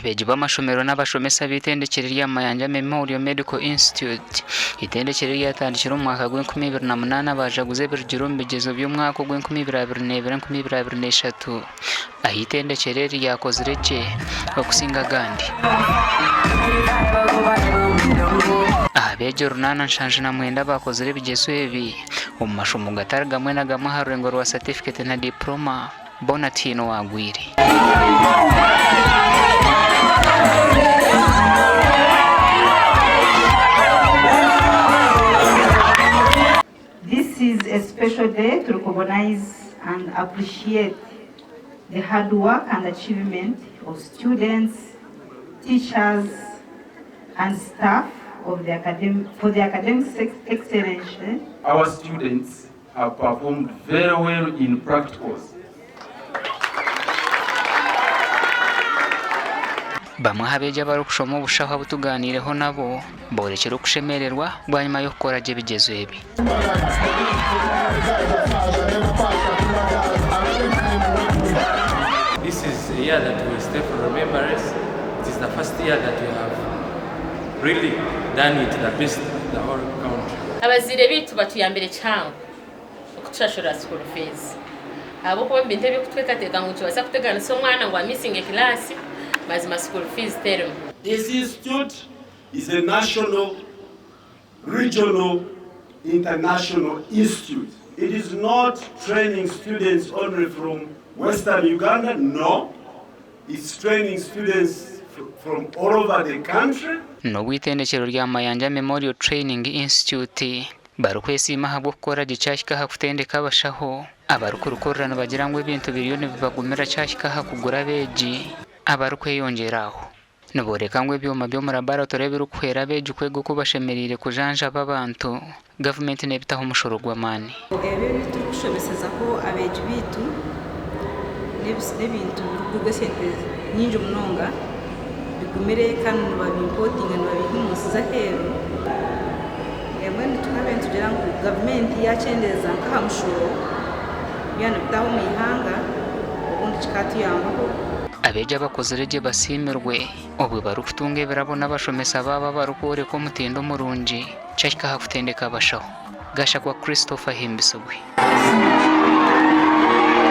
Abeegi b'amashomero n'abashomesa b'eitendekyero erya Mayanja Memorial Medical Institute, eitendekyero eryatandikire omu mwaka gw'enkumi ibiri na munaana baajaguza ebirugire omu bigyezo by'omwaka ogw'enkumi ibiri abiri n'ebiri enkumi ibiri abiri n'eshatu ahu eitendekyero eri ryakozire gye okusinga agandi. Aha beegi orunaana 79 abaakozire ebigyezo ebi omu mashomo gatari gamwe na gamwe aha rurengo rwa satifiketi na diipuloma, Boona tihaine owaagwire. This is a special day to recognize and appreciate the hard work and achievement of students, teachers and staff of the academic, for the academic excellence. Our students have performed very well in practicals. Bamwe aha beegi abarikushoma obushaho abu tugaaniireho nabo boorekire okushemererwa bwanyima y'okukora gye ebigyezo ebi. This is a year that will stay for remembrance. It is the first year that we have really done it the best in the whole country. Abazaire baitu batuyambire kihango okutushashurira school fees ahabw'okuba omu bintu ebirikutwekateeka ngu nikibaasa kuteganisa omwana ngu amisinge kilaasi mazima school fees terimu. This institute is a national, regional, international institute. It is not training students only from Western Uganda, no, it's training students from all over the country. N'obu eitendekyero rya Mayanja Memorial Training Institute barikwesiima ahabw'okukora gye kyahika aha kutendeka abashaho, abarikurukurira nibagira ngu ebintu biriyo nibibagumira kyahika aha kugura abeegi abarikweyongyera aho. Nibooreka ngu ebyoma by'omu laboratory ebirikuhwera abeegi kwega oku bashemereire kujanjaba abantu, gavumenti neebitaho omushoro gw'amaani. Ebi ebi turikushomesezaho abeegi baitu n'ebintu birikugurwa esente nyingi munonga bigumire kandi nibabimpotinga nibabiiha omu nsi z'aheeru. Mbwenu tukabaire nitugira ngu gavumenti yaakyendeeza nk'aha mushoro byaba nibitaaha omu ihanga obundi kikaatuyambaho. Abeegi abakozire gye basiimirwe obwe barikutunga ebirabo n'abashomesa baabo abarikworeka omutindo murungi kyahika aha kutendeka abashaho. Gashakwa Christopher Ahimbisibwe.